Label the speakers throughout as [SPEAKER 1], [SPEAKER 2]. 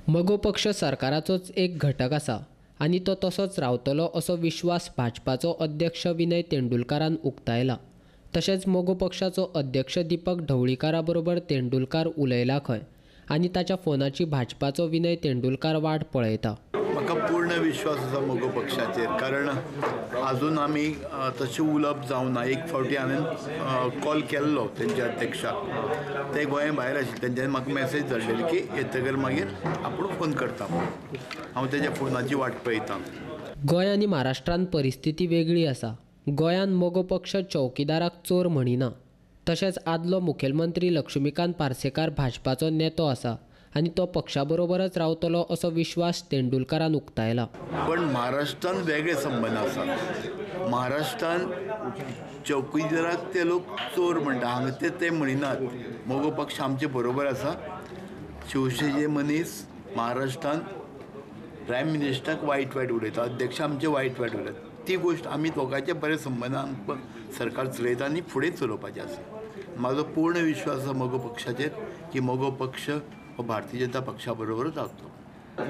[SPEAKER 1] मगो पक्ष सरकाराचोच एक घटक आसा आनी तो तसोच रावतलो असो विश्वास भाजपाचो अध्यक्ष विनय तेंडुलकारान उक्तायला. तशेंच मगो पक्षाचो अध्यक्ष दीपक ढवळीकारा बरोबर तेंडुलकार उलयला खंय आनी ताच्या फोनाची भाजपाचो विनय तेंडुलकार वाट पळयता.
[SPEAKER 2] म्हाका पूर्ण विश्वास आसा मगो पक्षाचेर, कारण आजून आमी तशें उलोवप जावना. एक फावटी हांवें कॉल केल्लो तेंच्या अध्यक्षाक, ते गोंया भायर आशिल्ले, तेंच्यांनी म्हाका मॅसेज धाडलेली की येतकर मागीर आपूण फोन करता. हांव तेज्या फोनाची वाट पळयतां.
[SPEAKER 1] गोंय आनी महाराष्ट्रांत परिस्थिती वेगळी आसा. गोंयांत मगो पक्ष चौकीदाराक चोर म्हणिना. तशेंच आदलो मुखेलमंत्री लक्ष्मीकांत पार्सेकार भाजपाचो नेतो आसा आनी तो पक्षा बरोबरच रावतलो असो विश्वास तेंडुलकारान उक्तायला.
[SPEAKER 2] पण महाराष्ट्रान वेगळे संबंद आसात. महाराष्ट्रान चौकीदाराक ते लोक चोर म्हणटा, हांगा ते म्हणिनात. मगो पक्ष आमचे बरोबर आसा. शिवसेनेचे मनीस महाराष्ट्रान प्रायम मिनिस्टराक वायट वायट उलयता, अध्यक्ष आमचे वायट वायट उलयता. ती गोश्ट आमी दोगांचे बरे संबंदान सरकार चलयता आनी फुडें चलोवपाचें आसा. म्हाजो पूर्ण विश्वास आसा मगो पक्षाचेर की मगो पक्ष हो भारतीय जनता पक्षा बरोबरच रावतलो.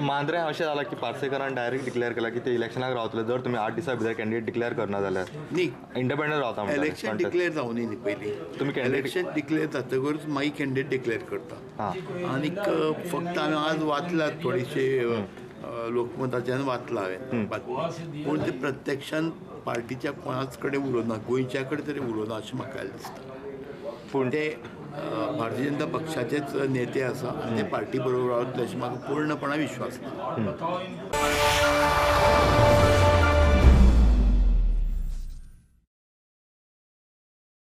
[SPEAKER 3] मांद्रे अशें जालां की पार्सेकारान डायरेक्ट डिक्लेअर केला की ते इलेक्शनाक रावतले जर तुमी 8 दिसां भितर कॅन्डिडेट डिक्लेअर करना जाल्यार.
[SPEAKER 2] न्ही,
[SPEAKER 3] इंडिपेंडंट रावता.
[SPEAKER 2] इलेक्शन डिक्लेअर जावनी न्ही पयलीं, तुमी इलेक्शन डिक्लेअर जातकच मागीर कॅन्डिडेट डिक्लेअर करता. आनीक फक्त हांवें आज वाचला थोडीशी लोकमताच्यान वाचला हांवें बातमी, पूण ते प्रत्यक्षान पार्टीच्या कोणाच कडेन उलोवना, गोंयच्या कडेन तरी उलोवना अशें म्हाका दिसता. पूण ते भारतीय जनता पक्षाचेच नेते आसा आनी ते पार्टी बरोबर रावतले अशें म्हाका पूर्णपणान विश्वास ना.